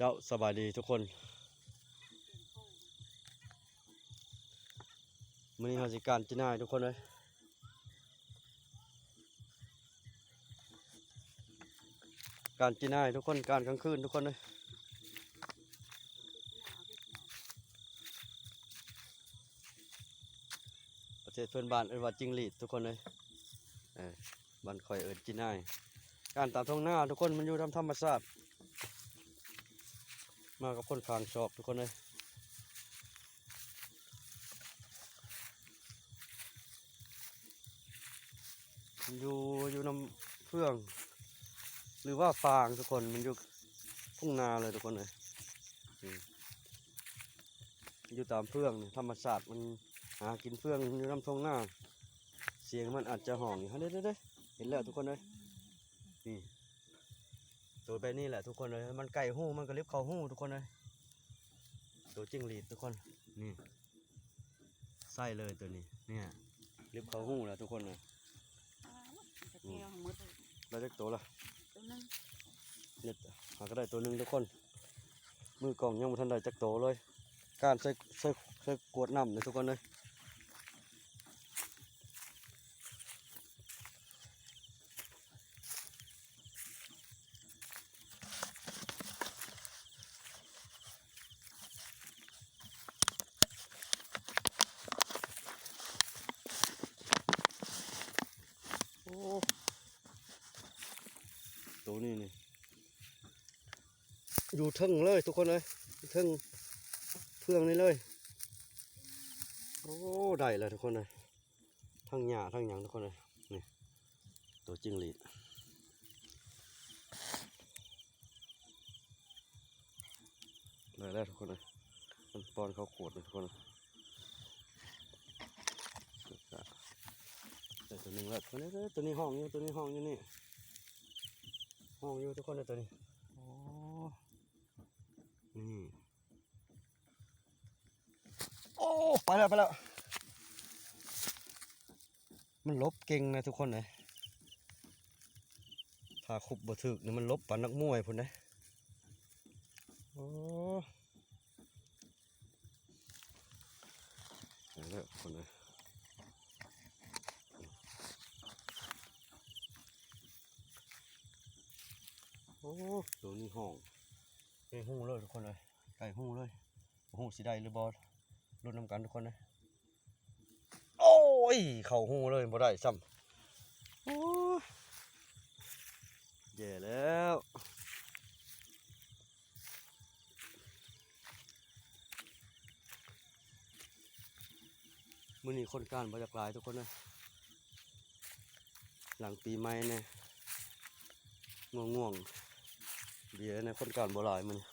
ເຈົ້າ ສະບາຍດີທຸກຄົນ. ມື້ນີ້ເຮົາຊິການຈີນາຍທຸກຄົນເອີຍ, ການຈີນາຍທຸກຄົນ, ການກາງຄືນທຸກຄົນເອີຍ. ປະເທດເພື່ອນບ້ານເອີ້ນວ່າຈິງຫຼີດທຸກຄົນເອີຍ. ເອີ ບ້ານຂ້ອຍເອີ້ນຈີນາຍ. ການຕາມທົ່ງນາທຸກຄົນ, ມັນຢູ່ຕາມທຳມະຊາດ, ມາກັບຄົນຂ້າງຊອກທຸກຄົນເອີຍ. ມັນຢູ່ ຢູ່ນຳເຟືອງ ຫຼືວ່າຟາງທຸກຄົນ, ມັນຢູ່ທົ່ງນາເລີຍທຸກຄົນເອີຍ. ອືມ ຢູ່ຕາມເຟືອງນີ້ ທຳມະຊາດມັນຫາກິນເຟືອງຢູ່ນຳທົ່ງນາ. ສຽງມັນອາດຈະຮ້ອງຢູ່ຫັ້ນເດ້ ເດ້ ເດ້ ເຫັນແລ້ວທຸກຄົນເອີຍ. ນີ້ ໂຕແບບນີ້ແຫຼະທຸກຄົນເອີຍ, ມັນໃກ້ຮູ ມັນກໍເລັບເຂົ້າຮູທຸກຄົນເອີຍ. ໂຕຈິງຫຼີດທຸກຄົນ ນີ້ ໃຊ້ເລີຍໂຕນີ້ ນີ້ ເລັບເຂົ້າຮູແລ້ວທຸກຄົນເອີຍ. ອືມ ໄດ້ຈັກໂຕລະ? ໂຕໜຶ່ງ ເຮັດຫາກໍໄດ້ໂຕໜຶ່ງທຸກຄົນ. ມືກ້ອງຍັງບໍ່ທັນໄດ້ຈັກໂຕເລີຍ. ການໃສ່ ໃສ່ ໃສ່ກວດນ້ຳເດີທຸກຄົນເດີ. ໂອ້ ໂຕນີ້ນີ້ ຢູ່ເທິງເລີຍທຸກຄົນເອີຍ, ເທິງເຟືອງນີ້ເລີຍ. ໂອ້ ໄດ້ແລ້ວທຸກຄົນເອີຍ, ທັງຫຍ້າທັງຫຍັງທຸກຄົນເອີຍ. ນີ້ ໂຕຈິງຫຼີດ ໄດ້ແລ້ວທຸກຄົນເອີຍ, ມັນປ້ອນເຂົ້າໂຄດເລີຍທຸກຄົນ. ໄດ້ໂຕໜຶ່ງແລ້ວ ໂຕນີ້ ໂຕນີ້ຮ້ອງຢູ່ ໂຕນີ້ຮ້ອງຢູ່ນີ້ ຮ້ອງຢູ່ທຸກຄົນເອີຍ ໂຕນີ້. ໂອ້ ນີ້ ໂອ້ ໄປແລ້ວ ໄປແລ້ວ. ມັນຫຼົບເກັ່ງນະທຸກຄົນເອີຍ, ຖ້າຄຸບບໍ່ຖືກນີ້ມັນຫຼົບປານນັກມວຍພຸ້ນເດ້. ໂອ້ ໄປແລ້ວທຸກຄົນເອີຍ. ໂອ້ ໂຕນີ້ຮ້ອງໃກ້ຮູເລີຍທຸກຄົນເອີຍ, ໃກ້ຮູເລີຍ. ບໍ່ຮູ້ຊິໄດ້ຫຼືບໍ່ ລຸ້ນນຳກັນທຸກຄົນເອີຍ. ໂອ້ຍ ເຂົ້າຮູເລີຍ ບໍ່ໄດ້ຊ້ຳ. ໂອ້ຍ ແຍ່ແລ້ວ. ມື້ນີ້ຄົນການບໍ່ຢາກຫຼາຍທຸກຄົນເອີຍ, ຫຼັງປີໃໝ່ແນ່ ງ່ວງໆ ດີແລ້ວນະ ຄົນການບໍ່ຫຼາຍມື້ນີ້.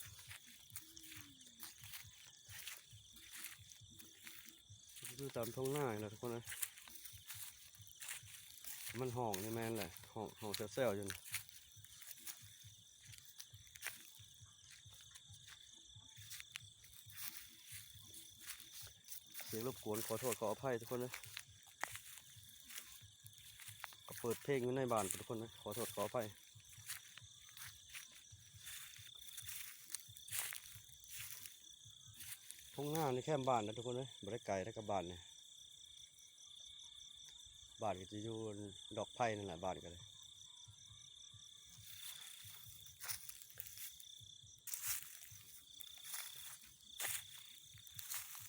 ຢູ່ຕາມທົ່ງນານີ້ແຫຼະທຸກຄົນເອີຍ, ມັນຮ້ອງນີ້ແມ່ນແຫຼະ ຮ້ອງ ຮ້ອງແຊວໆຢູ່ນີ້. ສຽງລົບກວນ ຂໍໂທດຂໍອະໄພທຸກຄົນເດີ. ກໍເປີດເພງຢູ່ໃນບ້ານພຸ້ນທຸກຄົນເດີ, ຂໍໂທດຂໍອະໄພ. ທົ່ງນາໃນແຄມບ້ານນະທຸກຄົນເດີ, ບໍ່ໄດ້ໄກນະກັບບ້ານນີ້. ບ້ານກໍຈະຢູ່ດອກໄຜ່ນັ້ນແຫຼະ, ບ້ານກໍເລີຍ.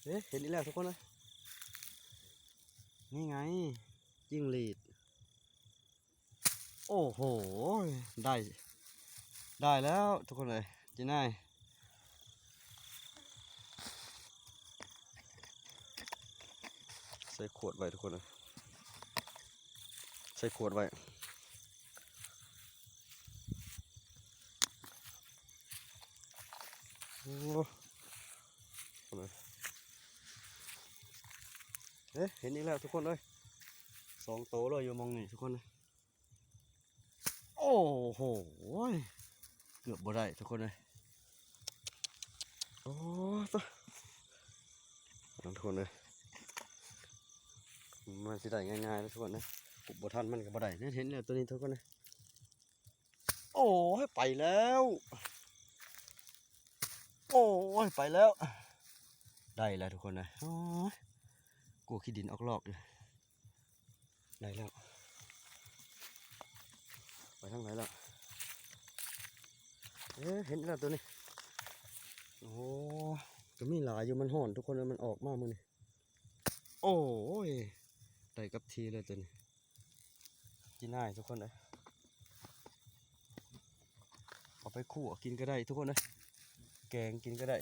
ເອີ ເຫັນອີກແລ້ວທຸກຄົນເອີຍ, ນີ້ໄງ ຈິ້ງຫຼີດ. ໂອ້ໂຫ ໄດ້ ໄດ້ແລ້ວທຸກຄົນເອີຍ, ຈີ່ນາຍ ໃສ່ຂວດໄວ້ທຸກຄົນເອີຍ, ໃສ່ຂວດໄວ້. ໂອ້ ເອີ ເຫັນອີກແລ້ວທຸກຄົນເອີຍ, ສອງໂຕເລີຍຢູ່ໝ່ອງນີ້ທຸກຄົນເອີຍ. ໂອ້ໂຫ ເກືອບບໍ່ໄດ້ທຸກຄົນເອີຍ. ໂອ້ ຕະ ທຸກຄົນເອີຍ, ມັນຊິໄດ້ງ່າຍໆເດີທຸກຄົນເອີຍ, ຄຸບບໍ່ທັນມັນກໍບໍ່ໄດ້. ເຫັນແລ້ວໂຕນີ້ທຸກຄົນເອີຍ. ໂອ້ຍ ໄປແລ້ວ. ໂອ້ຍ ໄປແລ້ວ ໄດ້ແລ້ວທຸກຄົນເອີຍ ໂອ້ຍ ກົວຂີ້ດິນອອກລອກຢູ່ ໄດ້ແລ້ວ ໄປທາງໃດແລ້ວ ເອີ ເຫັນແລ້ວໂຕນີ້ ໂອ້ ກໍມີຫຼາຍຢູ່ ມັນຮ້ອນທຸກຄົນເອີຍ ມັນອອກມາມື້ນີ້ ໂອ້ຍ ໄດ້ກັບທີ່ເລີຍໂຕນີ້ ກິນງ່າຍທຸກຄົນເອີຍ ເອົາໄປຂົ້ວກິນກໍໄດ້ທຸກຄົນເອີຍ ແກງກິນກໍໄດ້